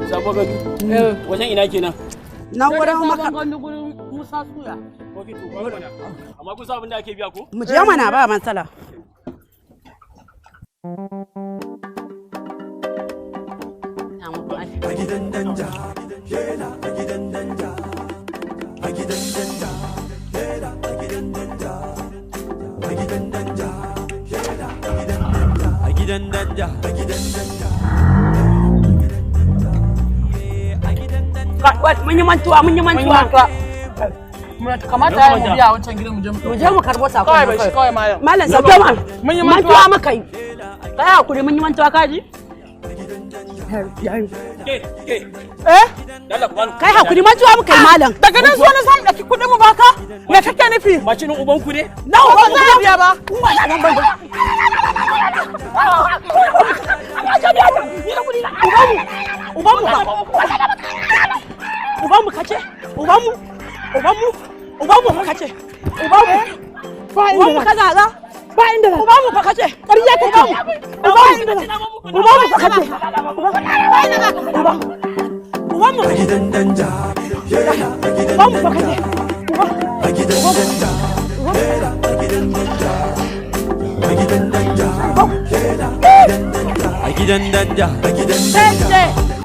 Sabo gado. Wajen ina kenan? Na wurin maka. Gandu gurin Musa Suya. Ok, to ba mana. Amma kun san abin da ake biya ko? Mu je mana, ba matsala. A gidan danja, yela a gidan danja. A gidan danja, yela a gidan danja. A gidan danja, yela a gidan danja. A gidan danja, a gidan danja. Mun yi mantuwa, mun yi mantuwa. Kamata ya mu biya wancan gidan, mu je mu Mu je mu karbo sakon. Kawai bai shi kawai, malam. Malam, sauke ma. Mun yi mantuwa mantuwa. muka yi. Kai hakuri, mun yi mantuwa, kaji. Ke, ke. Eh? Dalla ku bani. Kai hakuri, mantuwa muka yi, malam. Daga nan zuwa na zamu ɗauki kuɗin mu baka? Me kake nufi? Macinin uban ku ne? Na ba za a biya ba. Ubanmu ba. Ubanmu kace? Ubanmu? Ubanmu? Ubanmu fa kace? Ubanmu? Ubanmu ka zaga? Ba inda za. Ubanmu fa kace? Ƙarya kake. Ubanmu? Ubanmu fa kace? Ubanmu? A gidan danja, yela a gidan Ubanmu fa kace? A gidan danja, yela a gidan danja. A gidan danja, yela a gidan danja. A gidan danja, a gidan danja.